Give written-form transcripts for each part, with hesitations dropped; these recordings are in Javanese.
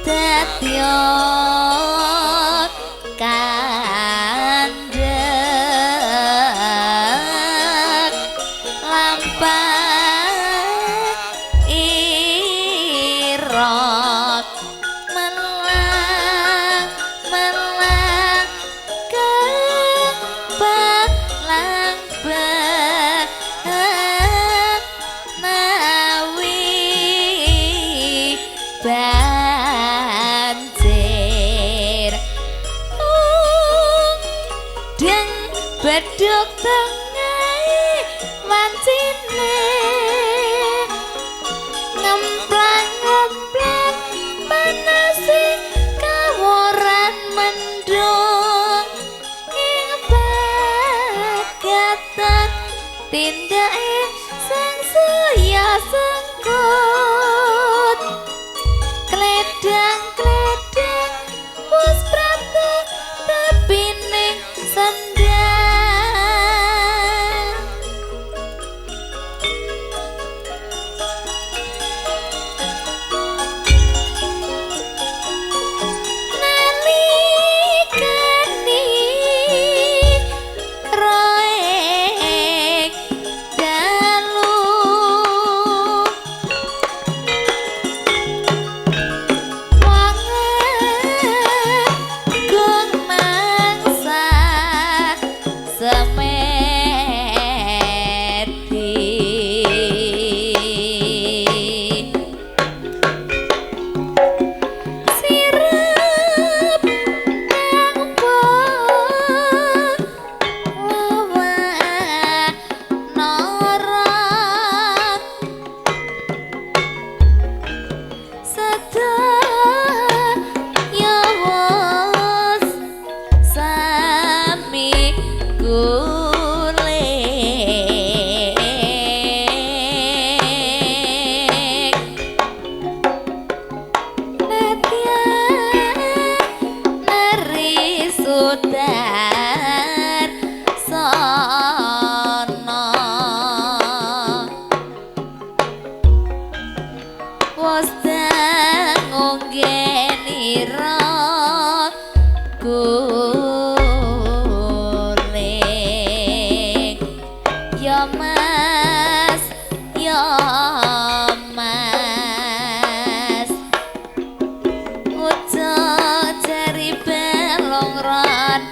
Dadya kandhek lampah ira melang melang kepalang nawi banjir deng beduk tengahe mancine ngemplang-ngemplang panase kaworan mendung ing pagatan tindake sang saya sengkut kledang-kledang wis prata tepining sendang. Nalikane roek dalu wangun mangsa semedi sirep kang pahlawan sedaya wos sami guling nadyan neri sudar sono wos ngongenira guling ya mas ya mas ujung jari balong ron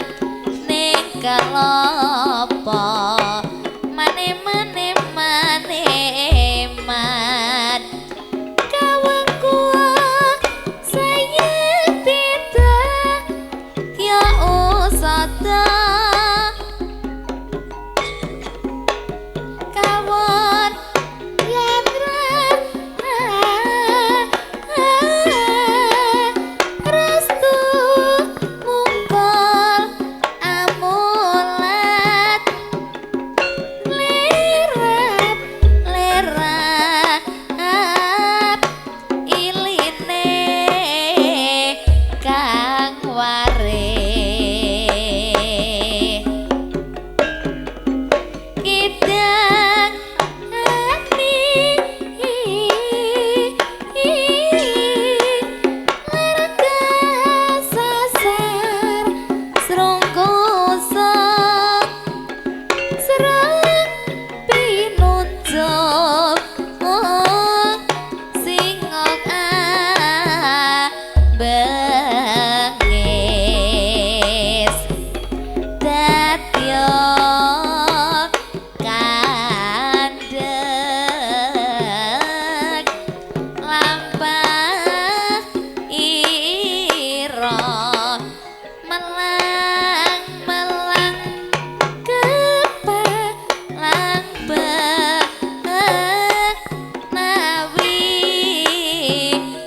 ning kalopo mane mane mane man kawangku sayang tidak ya usada kawon yatra restu mungkol amulat lerap lerap iline kang ware kidang ati lerga sasar srungkusa serang pinunjuk singok bengis dadya kandhek lampah ira melang melang kepalang nawi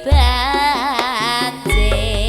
banjir.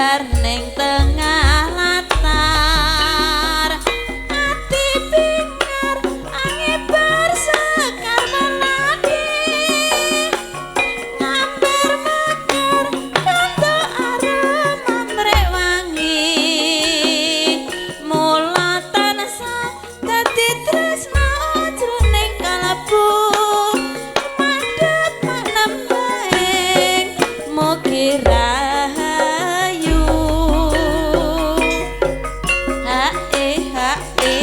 sumebar ning tengah latar. Ati pingar angibar sekar melati, ngamber mekar kanto arum amrih wangi. Mula tansah dadi tresna jroning kalbu, madhep manembahing mugi rahayu. Ha e ha e.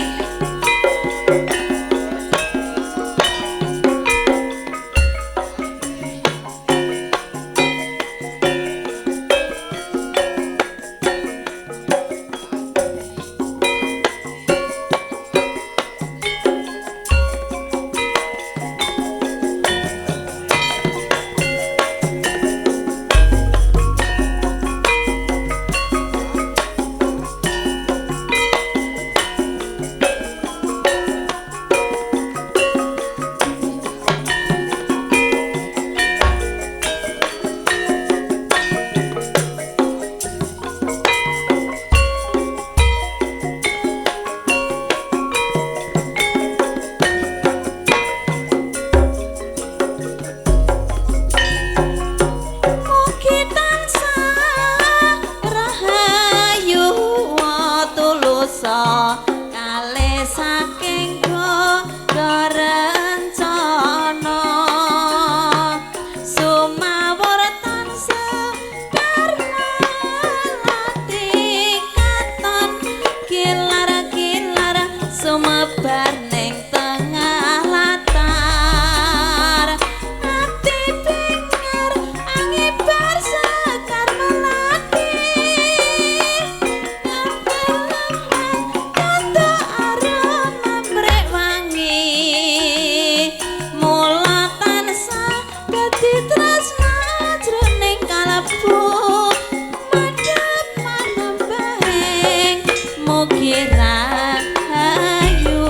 Mugi tansah rahayu tulusa kalih saking rencana, sumawur tansah karna lati katon kilar-kilar sumebar ning tengah latar. Ati pingar angibar sekar melati, kanto arum amrih wangi. Mula tansah dadi tresna jroning kalbu, madhep manembahing mugi rahayu.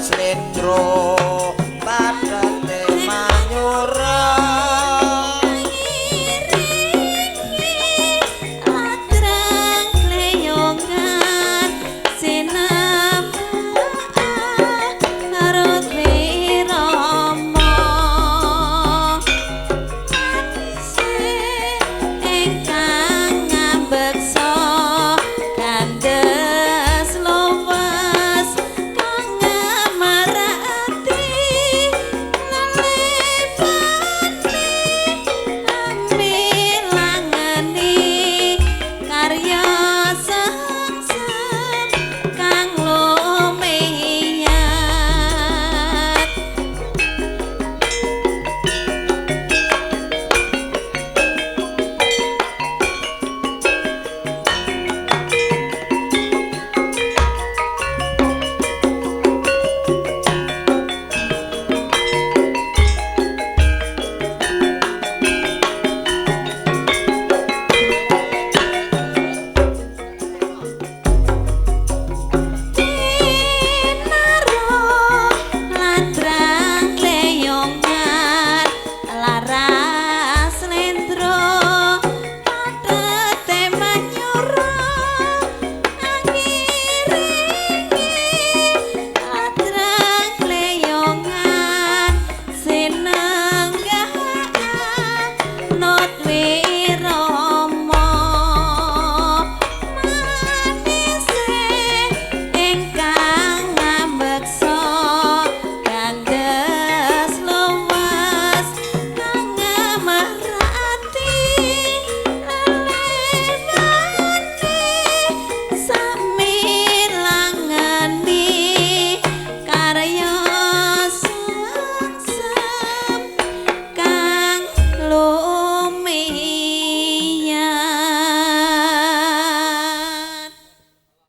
Slendro.